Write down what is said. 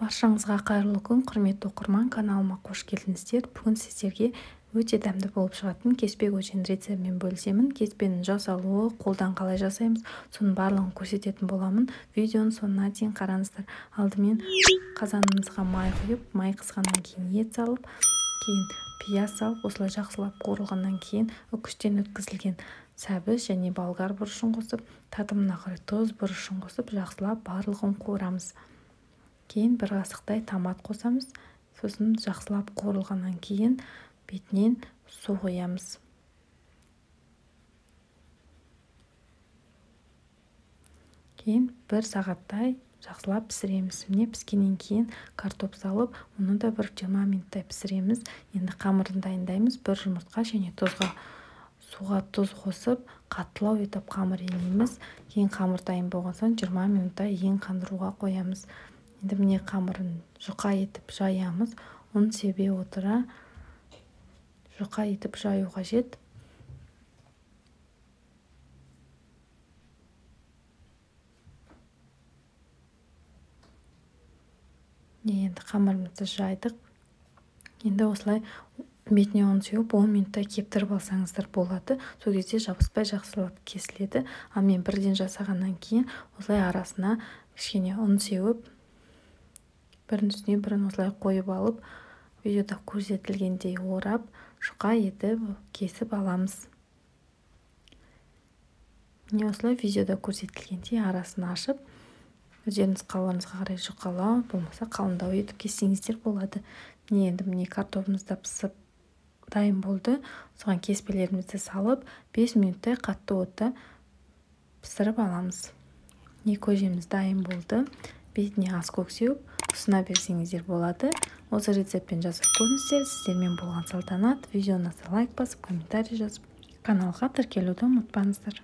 Баршаңызға қайырлы күн, құрметті оқырман, каналыма қош келдіңіздер. Бүгін сіздерге өте дәмді болып шығатын кеспе көженің рецептімен бөлісемін. Кеспенің жасалуы, қолдан қалай жасаймыз, соның барлығын көрсететін боламын. Видеоның соңына дейін қараңыздар. Алдымен қазанымызға май құйып, май қызғаннан кейін ет салып, кейін пияз салып, осылай жақсылап қуырылғаннан кейін үкіштен өткізілген сәбіз және болгар бұрышын қосып, татымына қарай тұз, бұрышын қосып, жақсылап барлығын қуырамыз. Кейін бір қасықтай томат қосамыз. Сосын жақсылап қуырылғаннан кейін бетінен су құямыз. Кейін бір сағаттай жақсылап пісіреміз. Міне піскеннен кейін картоп салып, оны да бір 20 минуттай пісіреміз. Енді қамырын дайындаймыз. Бір жұмыртқа және суға тұз қосып, қаттылау етіп қамыр илейміз. Кейін қамыр дайын болған соң 20 минуттай ең қандыруға қоямыз. Енді міне қамырын жұқа етіп жаямыз. Ұн себе отыра жұқа етіп жаю қажет. Енді қамырымызды жайдық. Енді осылай бетіне ұн сеуіп 10 минуттай кептіріп алсаңыздар болады. Сол кезде жабыспай жақсылап кесіледі. Ал мен бірден жасағаннан кейін осылай арасына кішкене ұн сеуіп, бірінің үстіне бірін осылай қойып алып, видеода көрсетілгендей орап, жұқа етіп кесіп аламыз. Міне осылай видеода көрсетілгендей арасын ашып, өздеріңіз қалауыңызға қарай жұқалау, болмаса қалыңдау етіп кессеңіздер болады. Міне енді міне картопымыз да пісіп дайын болды. Соған кеспелерімізді салып, 5 минуттай қатты отта пісіріп аламыз. Міне көжеміз дайын болды. Бетіне ас көк сеуіп, ұсына берсеңіздер болады. Осы рецептпен жасап көріңіздер. Сіздермен болған Салтанат. Видеоны лайк басып, комментарий жазып, каналға тіркелуді ұмытпаңыздар.